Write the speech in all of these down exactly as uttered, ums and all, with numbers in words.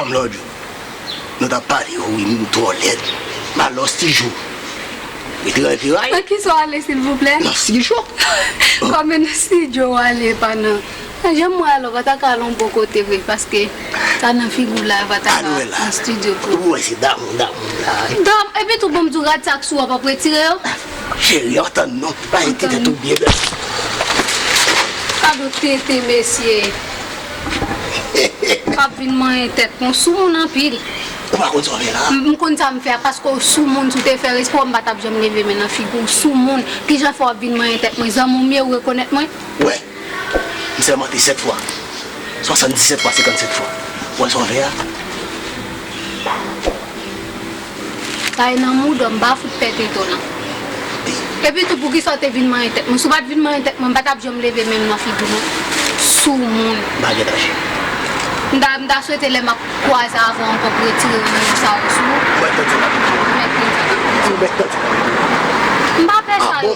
Lòt jou, nou t ap pale, wi, m twò lèd. M al nan estidyo. Retire, retire. Nan kisa w ale, silvouplè? Nan estidyo. Kòman nan estidyo w ale, pa nan? Jan m wè a la, w pa ta ka al yon bon kote vre, paske sa nan figi w la, w pa ta ka al nan estidyo vre. Ou wè se damou, damou la. Dam, epi tou, bon, m di w, rad sa k sou w a, w p ap retire yo? Cheri, antann non. Pa enterese tou byen bèl. Gade yon tenten, mesye. K ap vin manyen tèt mwen, w soumoun anpil. Ou pa konn sa w fè la? M, m konn sa m fè a, paske w soumoun, si w te fè respè w, m pa t ap janm leve men nan figi w, w soumoun. Kijan fè w ap vin manyen tèt mwen? Zanmi w m ye, ou rekonèt mwen? Wè, m sèmante sèt fwa. Swasanndisèt fwa, senkannsèt fwa. Ou wè sa w fè a? Sa e nan mouda w, m pa fout pè tete w non. Epi tou, poukisa w te vin manyen tèt mwen? Si w pa t vin manyen tèt mwen, m pa t ap janm leve men m nan figi w non. Soumoun. M pa gen danger. M ta, m ta swete lè m ap kwaze avè w ankò pou retire yon sa yo sou ou. Ou mèt tande sa k ap pito. Ou mèt tande sa k ap pito. M pa pè sa yo.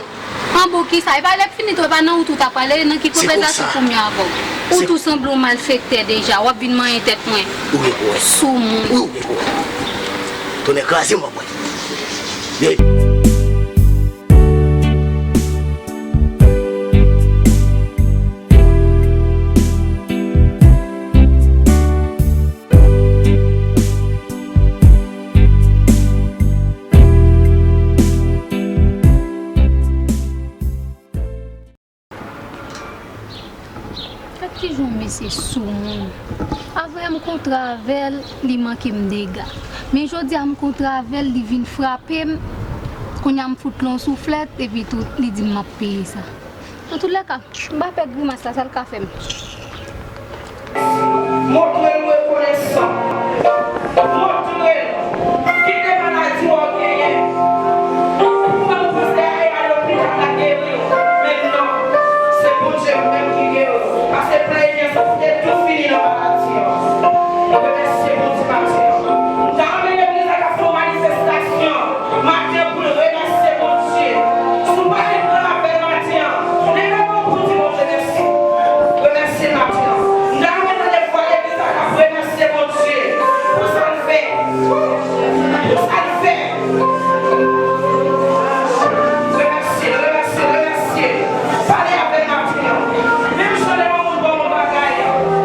An bon, kisa? E pa lè k fini tou, e pa nan wout ou ta prale, nan ki pwofesè pou m ye avè w? Ou tou sanble yon malfektè deja, w ap vin manyen tèt mwen. Ou gen kouwè. Soumoun. Wi, ou gen kouwè. Tonnè kraze m, w ap wè. Gad kijan yon mesye soumoun. Avè m kontre avè l, li manke m dega. Men jodi a m kontre avè l, li vin frape m. Kounye a m fout l yon souflèt, epi tou, li di m m ap peye sa. Antoulèka, m pa pè grimas la, sa l ka fè m. Montre l rekonesan. Montre l. Kite maladi w genyen. Ou pran konsèy a, e al lopital la geri w. Men non, se Bondye menm ki geri w. Paske plan enmi an se pou te tou fini nan maladi an. Remèsye Bondye maten an. M ta renmen legliz la ta fè yon manifestasyon. Maten pou l remèsye Bondye. Si w pa gen plan avè l maten an, leve men w pou w di Bondye mèsi. Remèsye l maten an. M ta renmen tande vwa legliz la k ap remèsye Bondye pou sa l fè. Pou sa l fè. Remèsye l, remèsye l, remèsye l. Pale avè l maten an. Menm jan lè yon moun ba w yon bagay,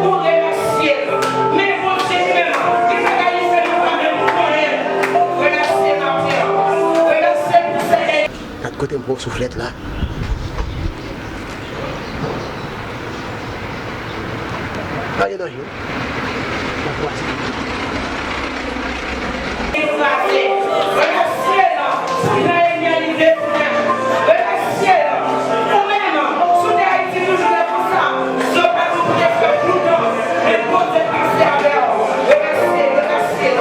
ou remèsye l. Men Bondye li menm, ki fè kay li fè nou pa menm konnen l. Remèsye l maten an. Remèsye l pou sèkèy. Gad kote m pran souflèt la. Pa gen danje. M ap kwaze. Kraze. Remèsye l. Pou jan enmi an rive pou mwen. Remèsye l. Ou menm, si w te Ayiti toujou lè konsa, zòt pa t pou te fè poutan, men Bondye pase avè w. Remèsye l, remèsye l.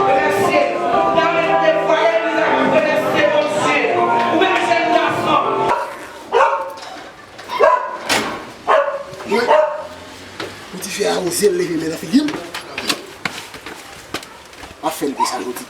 Remèsye l. Dam nan te vwaye li la, remèsye Bondye. Ou menm jèn gason. Mwen, pou ti fè a oze leve men nan figi m. M ap fè l peye sa jodi.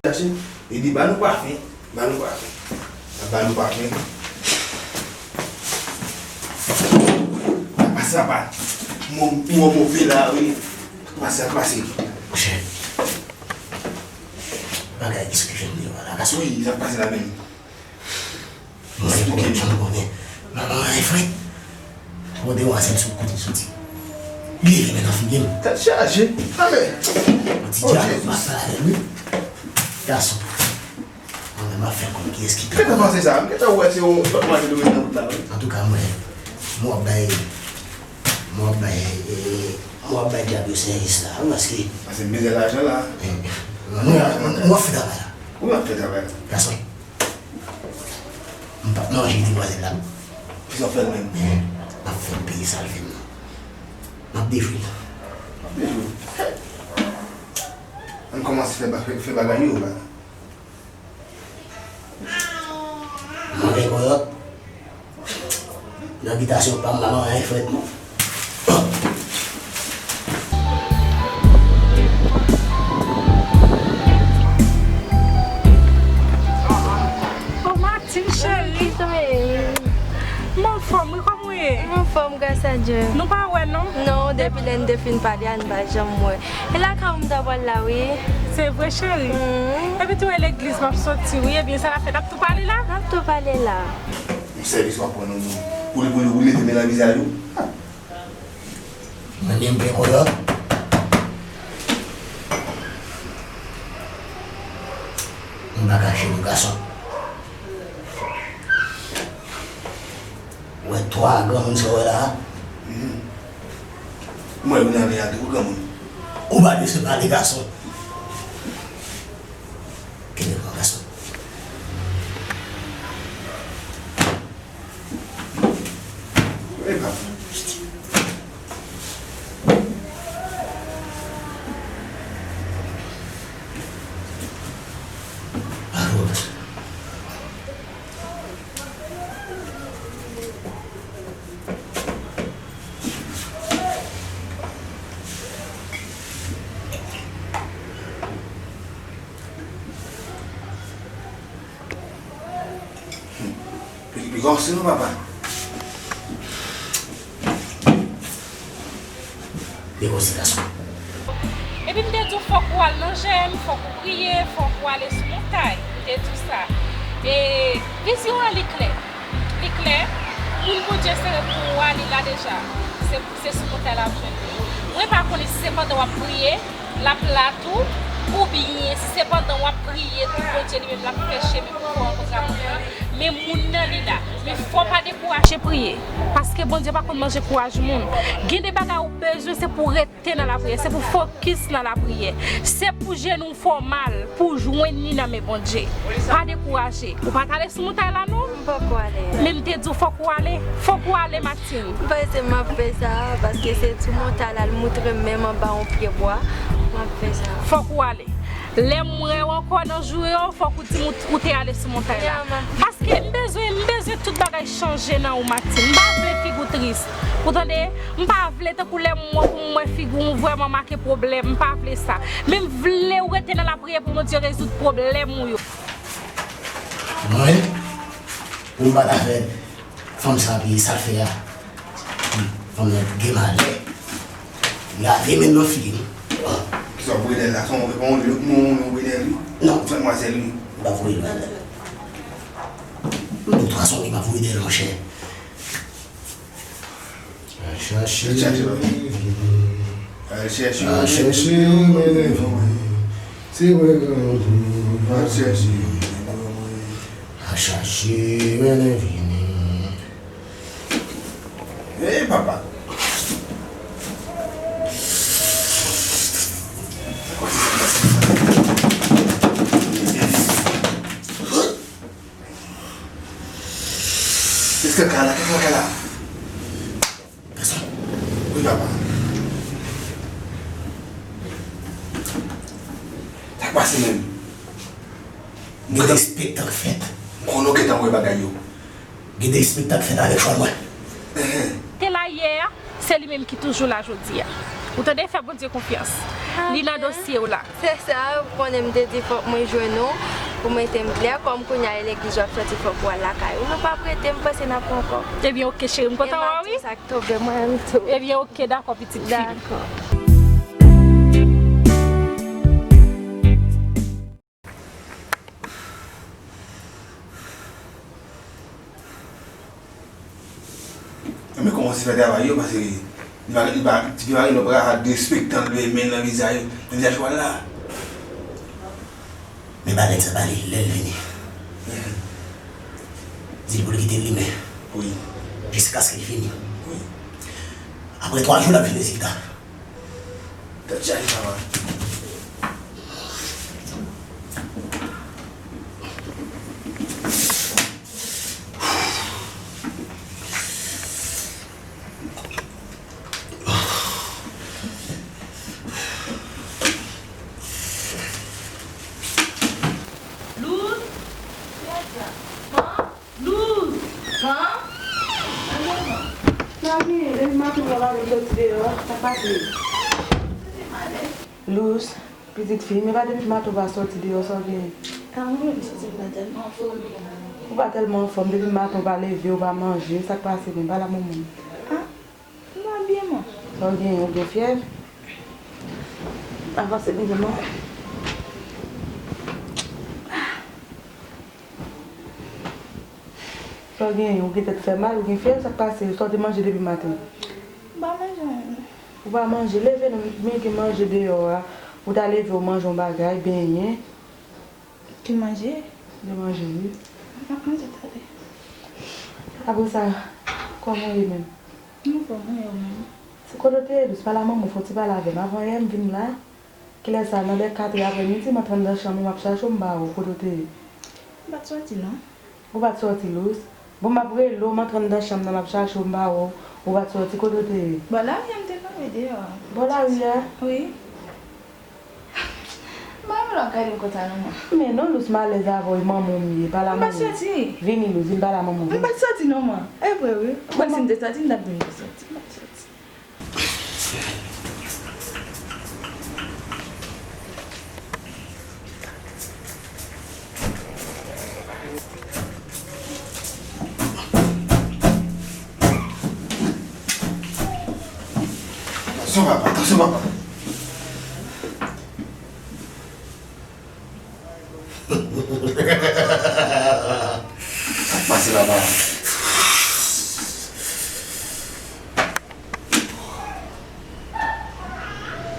Chache, li di, "Ba nou pafen, ba nou pafen, ba nou pafen." Sa pa, sa pa. Mwen, mwen move la, wi. Pase, pase. Monchè. Bagay ki sot jwenn li yo la, pase. Wi, sa pase la menm. Mwen, mwen, mwen, mwen, mwen, mwen, mwen, frè. Bon, demwazèl sou kote soti. Li leve men nan figi m. Tèt chaje. Anmè. Ti dyab, m ap pale avè l, wi. Gason. Mwen menm ap fè konn kiyès ki pi. Kèt, panse sa, m gentan wè se yon lòt mwayen nou met nan wout la, wi. Antouka, mwen, mwen ap bay, mwen ap bay, e, mwen ap bay dyab yo sèvis la, wi, paske. Paske mizè lajan la. E, mwen, mwen, mwen ap fè travay la. Ou ap fè travay la. Gason. M p ap manje demwazèl la, non. Kisa w fè l menm? Men, m ap fè l peye sa l fè m nan. M ap dejwe l. M ap dejwe l. Ann kòmanse fè ba-, fè, fè bagay yo la. Mwen gen kòyòt. Nan bitasyon pa m la, mwen gen frèt mwen. Anfòm wi, kòman w ye? M anfòm, gras a Dye. Nou pa wè non. Non, depi lè n te fin pale a, n pa janm wè. E lakay ou m ta pral la wi. Se vre, cheri? Mm. Epi tou e legliz m ap soti wi. Ebyen sa n ap fè, n ap tou pale la? N ap tou pale la. Yon sèvis w ap pran nan moun. Pou li, pou li, pou li leve men nan vizaj ou. Mwen menm, m peko yo. M pa kache nou gason. Ou wè twa granmoun sa w wè la a? M wè youn nan yo a tou granmoun. Ou pa bezwen pale gason. Kenbe kò gason. Li, li kòmanse non, papa. Li kòmanse gason. Epi m te di w fòk ou al nan jèn, fòk ou priye, fòk ou ale sou montay. M te di w sa. E vizyon an li klè. Li klè. Moun Bondye sere pou ou a, li la deja. Se, se sou montay la ap jwenn li. Mwen pa konnen si se pandan w ap priye, l ap la tou, oubyen si se pandan w ap priye tou, Bondye li menm l ap fè chemen pou fè w rankontre ak moun nan. Men moun nan li la. Men fò w pa dekouraje priye. Paske Bondye pa konn manje kouraj moun. Gen de bagay ou bezwen, se pou w rete nan lapriyè, se pou w fokis nan lapriyè. Se pou jenou w fè w mal, pou w jwenn li nan men Bondye. Pa dekouraje. Ou pa t ale sou montay la non. M poko ale. Men m te di w fòk ou ale. Fòk ou ale, Martine. M panse m ap fè sa, paske se sou montay la, l moutre m menm anba yon pye bwa. M ap fè sa. Fòk ou ale. Lè m wè w ankò nan jou yo, fòk ou di m ou, ou te ale sou montay la. Ya, m ap. Paske m bezwen, m bezwen tout bagay chanje nan ou, Martine. M pa vle figi w tris. Ou tande? M pa vle tankou lè m wè pou m wè figi w, m vrèman make pwoblèm. M pa vle sa. Men m vle w rete nan lapriyè pou Bondye rezoud pwoblèm ou yo. Mwen, pou m pa ta fè fanm sa peye sa l fè a. Fanm nan gen malè. Lave men nan figi m. Kisa w voye dèyè l la? Se yon, yon, yon, yon voye dèyè l wi. Non. Ou fè madmwazèl wi. M pa voye l malè. M tout fason li m ap voye dèyè l, monchè. Al chache, al chache, al chache, al chache, mennen vini. Se mwen granmoun, al chache, al chache, mennen vini. Hey, papa. Kèt kaka la, kèt kaka la. Gason. Wi, papa. Sa k pase menm? Gen de espektak fèt. M konnen w gentan wè bagay yo. Gen de espektak fèt avèk chwa mwen. Te la yè a, se li menm ki toujou la jodi a. Ou tande, fè Bondye konfyans. Li nan dosye w la. Se sa, ou konnen m te di fòk mwen jwenn ou pou mete m klè. Kòm kounye a e legliz w ap soti, fòk ou al lakay ou. Nou p ap rete, m panse n ap wè ankò. Ebyen, oke, cheri, m kontan wè w, wi. E m ap di w sa k tonbe mwen menm tou. Ebyen, oke, dakò, pitit fi m. Dakò. Men kòmanse fè travay yo, paske li pa, li pa, ti fi pa gen dwa pa ka derespektan l, men nan vizaj, nan vizaj chwal la. Men balèn sa pale, lè l vini. Di l pou l kite l limen. Wi. Jiskaske l fini. Wi. Apre twa jou, l ap jwenn rezilta. Tèt chaje, papa. Louz! Louz! Sa gen? Depi maten w ap ap soti deyò, sa k pase? Louz, pitit fi, men pa depi maten w ap soti deyò, sa w gen? Kanmenm, m santi m pa tèlman anfòm. Ou pa tèlman anfòm, depi maten ou pa leve, ou pa manje, sa k pase menm, pale a manman m. Ah, m ap byen, mwen. Sa w genyen, ou gen fyèv? Avanse devan mwen. Sa w genyen, ou gen tèt fè mal, ou gen fyèv, sa k pase? Sa w te manje depi maten? M pa manje anyen. Ou pa manje, leve non, men gen manje deyò a. Ou ta leve, ou manje yon bagay, benyen. Ki manje? Gen manje, wi. M ap manje talè. Apre sa, kòman w ye menm? M anfòm, wi, ou menm? Se kote w te ye, dous? Pale a manman w, fè yon ti pale avè m. Avan yè m vin la, kilè sa, nan lè katrè aprèmidi, m antre anndan chanm ou, m ap chache w, m pa wè w, kote w te ye? M pa t sòti, non. Ou pa t sòti, Lous? Bon, m ap rele w, m antre anndan chanm nan, m ap chache w, m pa wè w, ou pa t sòti, kote w te ye? Bò lari a m te kanpe deyò a. Bò lari a? Wi. M pa renmen lè w ap gade m konsa non, mwen. Men non, Lous, m alèz avè w, e manman w m ye, pale a manman w. M pa t sòti. Vini, Lous, vin pale a manman w, vini. M pa t sòti non, mwen. E vre, wi. Mwen, si m te sòti, m t ap vin sòti. M pa t sòti. Atansyon, papa, atansyon, papa. Sa k pase, papa?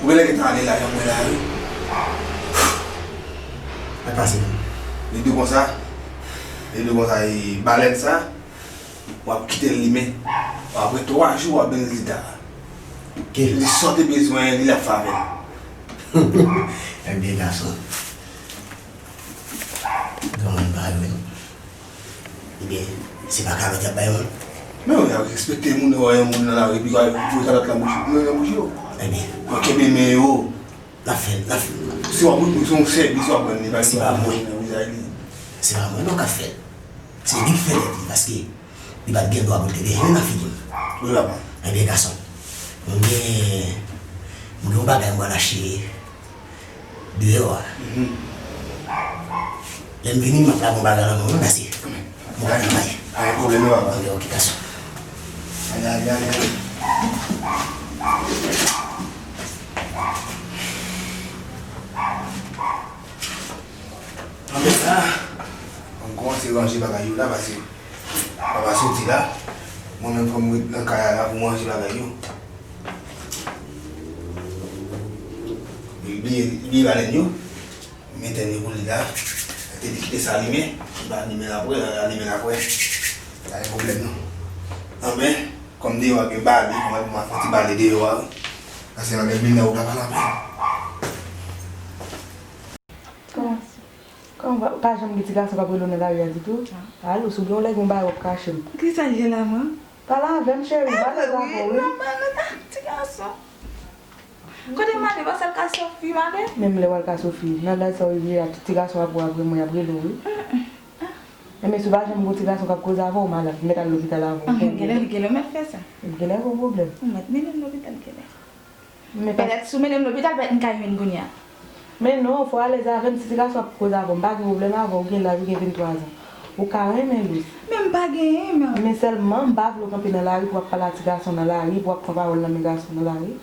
Ou genlè gentan ale la, jan m wè la, wi. Mwen pase menm. Li di konsa, li di konsa, e balèn sa, w ap kite l limen. Apre twa jou, w ap jwenn rezilta a. Li sa w te bezwen, li l ap fè avè l. Ebyen, gason. Granmoun pa yo menm. Ebyen, se pa kalòt y ap bay moun. Men yo, y ap respekte moun, yo wè yon moun nan lari, epi yo voye kalòt lan bouch, nan, nan bouch yo. Ebyen. Yo kenbe men yo. N ap fè, n ap fè. Se w ap, se yon sèvis w ap rann li, pa Se pa mwen. Nan vizaj li. Se pa mwen non k ap fè l. Se li k fè tèt li, paske li pa t gen dwa pou l te dejen nan figi m. Wi, papa. Ebyen, gason, m gen, m gen yon bagay m pral achte. Deyò a. Mhm. Lè m vini, m ap lage yon bagay nan men w, wi, paske m pral travay. Pa gen pwoblèm, non, papa. Ok, ok, gason. Ay, ay, ay, ay. Anben sa, an kòmanse ranje bagay yo la, paske papa soti la. Mwen menm, fò m ret nan kay la, la pou m ranje bagay yo. Li bliye, li bliye balèn yo. M etèn yo pou li la. Te di kite sa limen. Li va limen apre, li va limen apre. Pa gen pwoblèm non. Anben, kòm deyò a gen bale, mwen pou m fè ti bale deyò a, wi. Paske nan lè vini la, ou ka pale anpil. Kòman? Kòman pa, pa janm gen ti gason k ap rele w nan lari a ditou? Ah, Lous, ou gen yon lè gen yon bagay w ap kache m. Kisa l ye la, mwen? Pale avè m, cheri, m alèz avè w, wi. Ti gason. Kote m ale, pa sèl ka Sofi m ale? Menm lè w al ka Sofi, nan laj sa w rive a, tout ti gason ap wè, ap renmen, y ap rele w, wi. Enben, si w pa janm gen yon ti gason k ap koze avè w, malad, m mèt al lopital avè w. Genlè, genlè w mèt fè sa. Genlè gon pwoblèm. Ou mèt mennen m lopital, genlè. Men pa Pètèt si w mennen m lopital, pètèt m ka jwenn kounye a. Men non, fò w alèz avè m, si ti gason ap koze avè w, m pa gen pwoblèm avè w, ou gen laj, ou gen venntwa zan. Ou ka renmen Lous. Men m pa genyen, men. Men sèlman, m pa vle w kanpe nan lari pou w ap pale a ti gason nan lari, pou w ap pran pawòl nan men gason nan lari.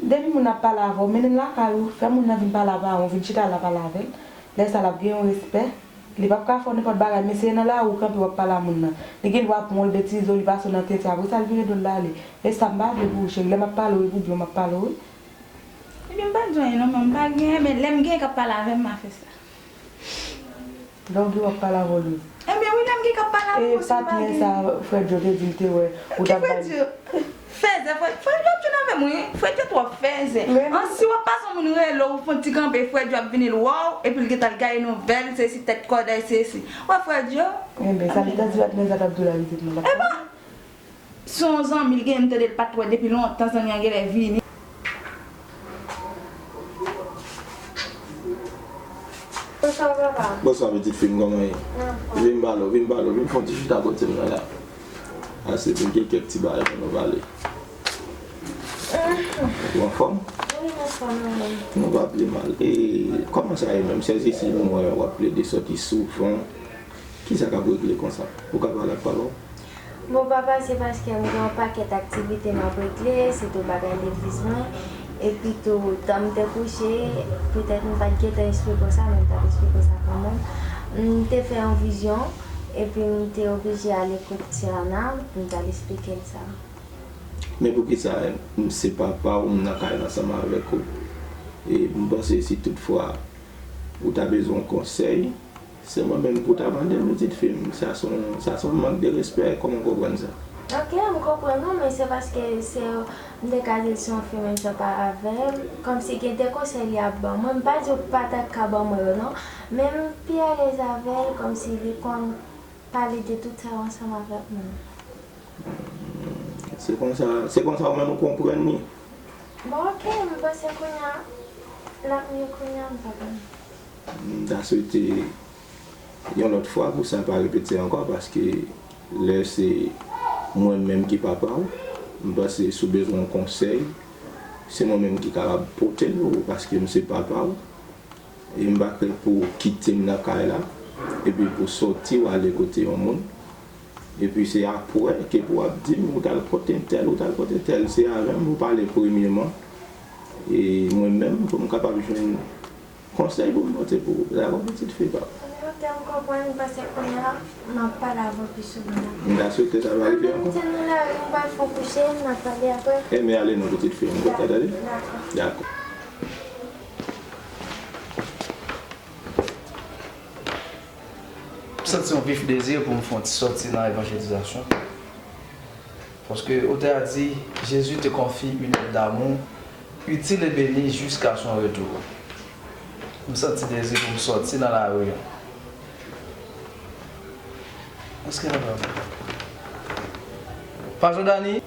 Depi moun ap pale avè w, mennen l lakay ou, fè moun nan vin pale a paran w, vin chita la pale avè l. Lè sa a, l ap gen yon respè. Li p ap ka fè w nenpòt bagay, men si se nan lari ou kanpe w ap pale a moun nan, li gen dwa pran w, l betize w, li pase w nan tenten, apre sa l vire do l l ale. E sa m pa vle pou ou, cheri, lè m ap pale w, e pou byen m ap pale w, wi. Ebyen, m pa t di w anyen non, men m pa genyen, men lè m gen k ap pale avè m, m a fè sa. Lè w gen w ap pale avè w, Lous. Ebyen, wi, lè m gen k ap pale avè m, ou si m pa gen. E patnè sa, Frè Djo te di l te wè, ou t ap bay. Ki Frè Djo? Fèzè, Frè, Frè Djo ap jwenn avè mwen, wi. Frè Djo twò fèzè. An, si w ap pase yon moun rele w, ou fè yon ti kanpe, Frè Djo ap vini l wè w, epi l gentan al gade nouvèl, se si tèt kòdèy, se si. Wè, Frè Djo. Enben, sa li ta di patnè sa t ap di w la, pitit mwen, l ap pale. Se yon zanmi l genyen, m tande l pa t wè depi lontan, zanmi an genlè vini. Bonswa, papa. Bonswa, pitit fi m, kòman w ye? Anfòm. Vin m pale w, vin m pale w, vin fè yon ti chita kote m nan la. Ase pou n gen kèk ti bagay pou nou pale. Ou anfòm? Wi, m anfòm, mwen menm. Nou pa pi mal. E kòman sa ye menm? Sè Sesi, m wè w ap plede sòti souvan. Kisa k ap regle konsa? Ou ka pale ak papa w? Bon, papa, se paske m gen yon pakèt aktivite m ap regle, sitou bagay legliz mwen. Epi tou, tan m te kouche, petèt m pa t gentan eksplike w sa, men m t ap eksplike w sa kanmenm. M te fè yon vizyon, epi m te oblije ale kot sè Ana, m t al eksplike l sa. Men poukisa m se papa w, m nan kay la ansanm avèk ou? E m panse si toutfwa ou ta bezwen yon konsèy, se mwen menm pou w ta mande l, pitit fi m. Sa se yon, sa se yon mank de respè, kòman w konprann sa? Ok, m konprann ou, men se paske se, m te ka di l se yon fi menm jan pa avè m. Kòmsi gen de konsèy li ap ban mwen. M pa di w pa ta ka ban mwen yo non, men m pi alèz avè l, kòmsi li konn pale de tout sa yo ansanm avèk mwen. Se konsa, se konsa ou menm ou konprann li? Bon, ok, m panse kounye a, l ap miye kounye a, m pa konnen. M ta swete yon lòt fwa pou sa pa repete ankò, paske lè se mwen menm ki papa w, m panse si w bezwen yon konsèy, se mwen menm ki kapab pote l pou ou, paske m se papa w. E m pa prè pou w kite m nan kay la, epi pou w sòti w ale kote yon moun, epi se apre ke pou w ap di m ou t al kot entèl, ou t al kot entèl, se avè m ou pale premyeman, e mwen menm pou m kapab jwenn konsèy pou m pote pou ou. Dakò, pitit fi pa m? Ok, m konprann, m panse kounye a m ap pale avè w pi souvan. M ta swete sa pa rive ankò. Anben, m di nou lari, m pral fè yon kouche, n ap pale apre. Enben ale non, pitit fi m, ou konprann, tande? Dakò. Dakò. M santi yon vif dezi pou m fè yon ti sòti nan evanjelizasyon. Paske otè a di, Jésus te confie une œuvre d'amour utile et bénie jusqu'à son retour. M santi dezi pou m sòti nan lari an. Èske nan pa? Pa Jòdani?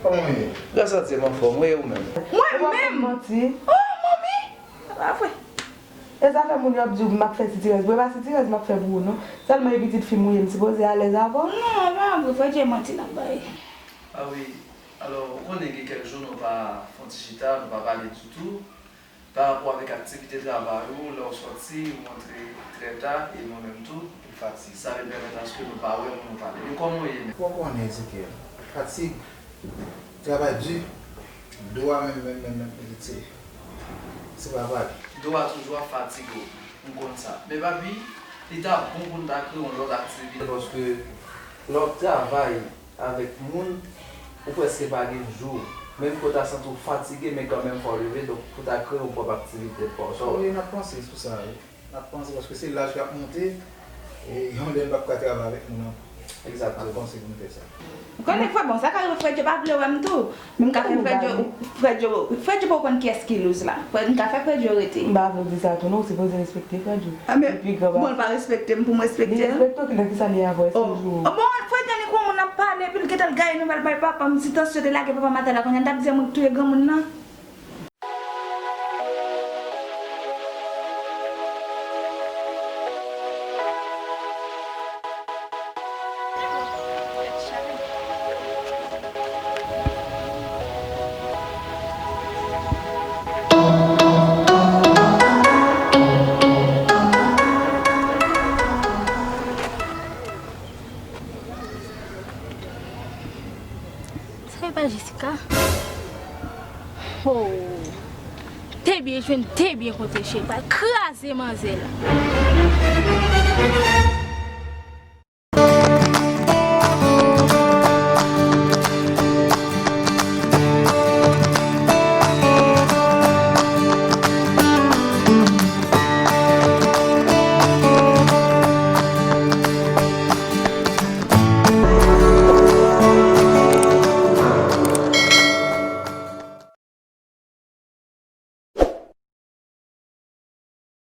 Kòman w ye? Gras a Dye, m anfòm, wi, ou menm? Mwen menm? Ou pa konn manti. Oh, manmi! Se pa vre. E zafè moun yo ap di w m ap fè sitirèz. Mwen pa sitirèz m ap fè pou ou, non. Sèlman e pitit fi m ou ye, m sipoze alèz avè w. Non, e pa vre, frè Dye manti l ap bay. Ah wi, alò, ou konnen gen kèk jou nou pa fè yon ti chita, nou pa pale ditou. Pa rapò avèk aktivite travay ou, lè w sòti, ou rantre trè ta, e mwen menm tou, ou fatige. Sa vin pèmèt aske nou pa wè pou nou pale. Men kòman w ye menm? Ou konnen, Ezekiel, fatig, travay di, do a menm, menm, menm, menm, pitit, se, se pa pale. Do a toujou ap fatige w, m konn sa. Men papi, li ta bon pou n ta kreye yon lòt aktivite. Paske lè w ap travay, avèk moun, ou prèske pa gen jou. Menm ke w ta santi w fatige, men kanmenm fò w leve, donk pou w ta kreye yon pwòp aktivite pa w. Sa w... Wi, n ap panse sou sa, wi. N ap panse, paske se laj k ap monte, e yon lè n p ap ka travay avèk moun ankò. Egzakteman. N ap panse pou n fè sa. Ou konnen frè, bon, sa ka rive frè Dye pa vle wè m tou. Men m ka fè frè Dye, frè Dye, frè Dye poko konn kiyès ki loose la. Frè, m ka fè frè Dye rete. M pa vle w di sa tou non, ou sipoze respekte frè Dye. Ah, men, li pi gran pase w. Bon, l pa respekte m pou m respekte l? Li respekte w, ki, nan kisa li ye avè w? Èske l jwe w? Oh, bon, frè Dye ni kou moun ap pale, epi l gentan gaye nouvèl bay papa m, si tansyon te lage papa m atè la kounye a, l t ap di m ou t touye granmoun nan. Sa e pa Jessica? Oh! Te byen jwenn, te byen kontre cheri, pral kraze manzè la.